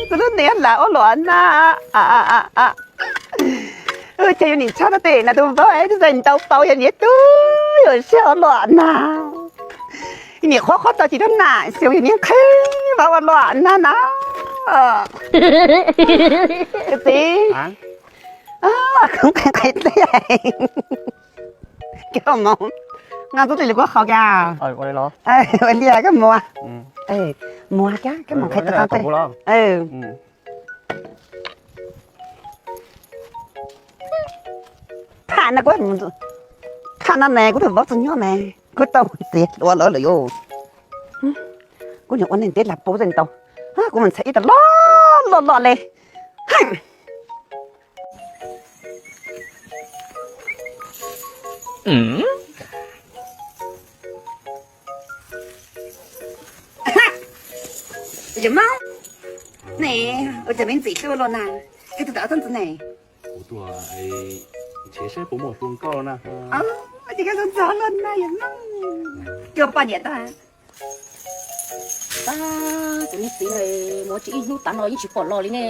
Kuv lub niam lam ua luam na. Ces yus nim tshaj tau tes na tus vauv es tus ntau paus yog niam tub yuav siab ua luam na. Nim qhuav qhuav tau tsis tau nam xyov yog niam qheb vauv ua luam na na. Tus txiv, koj qhia qhia teb, koj mus nqa txoj tes li kuv qhov ka. Ua li koj mus, mus ka, koj mus qhia tau teb. Tham no kuv, tham no ne kuv tus vauv txog nyob ne, kuv tau txiav hluas lawm lawm yus. Kuv niam ua neeg ntev lag puv zej ntau, kuv mus ntxhais ib tag loj loj loj li. Yog Hmoob ne, ua cas me ntxim hlub luaj na, koj tus tau txhob ntxov ne. Ces koj txhob ntxov luaj na yog Hmoob. Koj poj niam tag. Tab sis niag txiv mus tsis ib hnub tav no yeej tsis pom los li ne.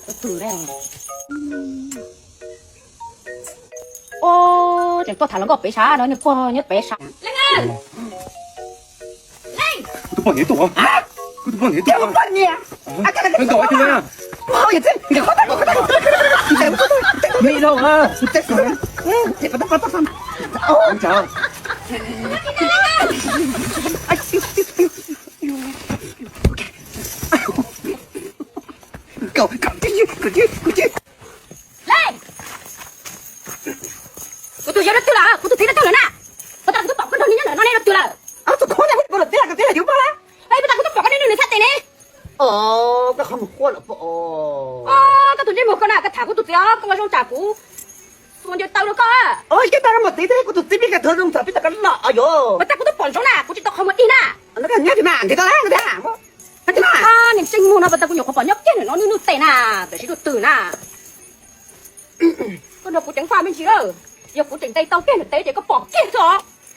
Tus twg ne? Ua, tseem tuaj tham hluas nkauj pem sab no, niag pog nyob pem sab. Kuv tus poj niam tuaj, kuv tus poj niam tuaj. Kuv tus yawg leej twg lawm, kuv tus txiv leej twg lawm na? Puas tas kuv twb pom koj nrog niag nyob ntawm no ne leej twg lawm? Tus koj niag kuv tus txiv leej twg lawm, yus pom lawm. Puas tas kuv twb pom koj niag nws txhais tes ne? Koj qhov muag quaj lawm pob. Koj tus ntsej muag koj na, koj tham kuv tus txiv os, koj ua zoo tsam kuv tus ncaws taw rau koj. Koj tau muag txiv thiab kuv tus txiv pib koj thuav zoo tham pib tau koj lom yus. Puas tas kuv twb pom ntsoov na, kuv tsis tau qhov muag dig na. Nyob tsis mas nrhiav tau na. Niag ntsej muag no puas tas kuv nyuam qhuav pom nyob kiag ntawm no nwj nwj tes na, tam sim tus twg na. Koj nrog kuv ceev faj me ntsis lawm, yog kuv tseem ntes tau kiag nws tes ces koj pom kiag tso.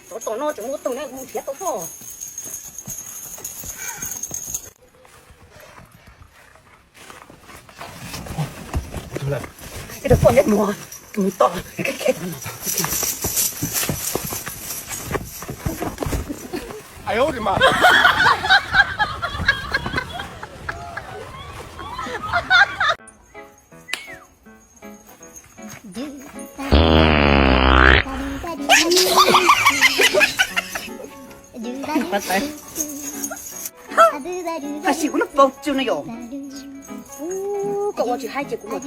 Tsov tom no tseem muaj tus ne mus nrhiav tau xwb. Tam sim kuv lub paus tsw no yom. Koj ua tsis haib ces kuv mus.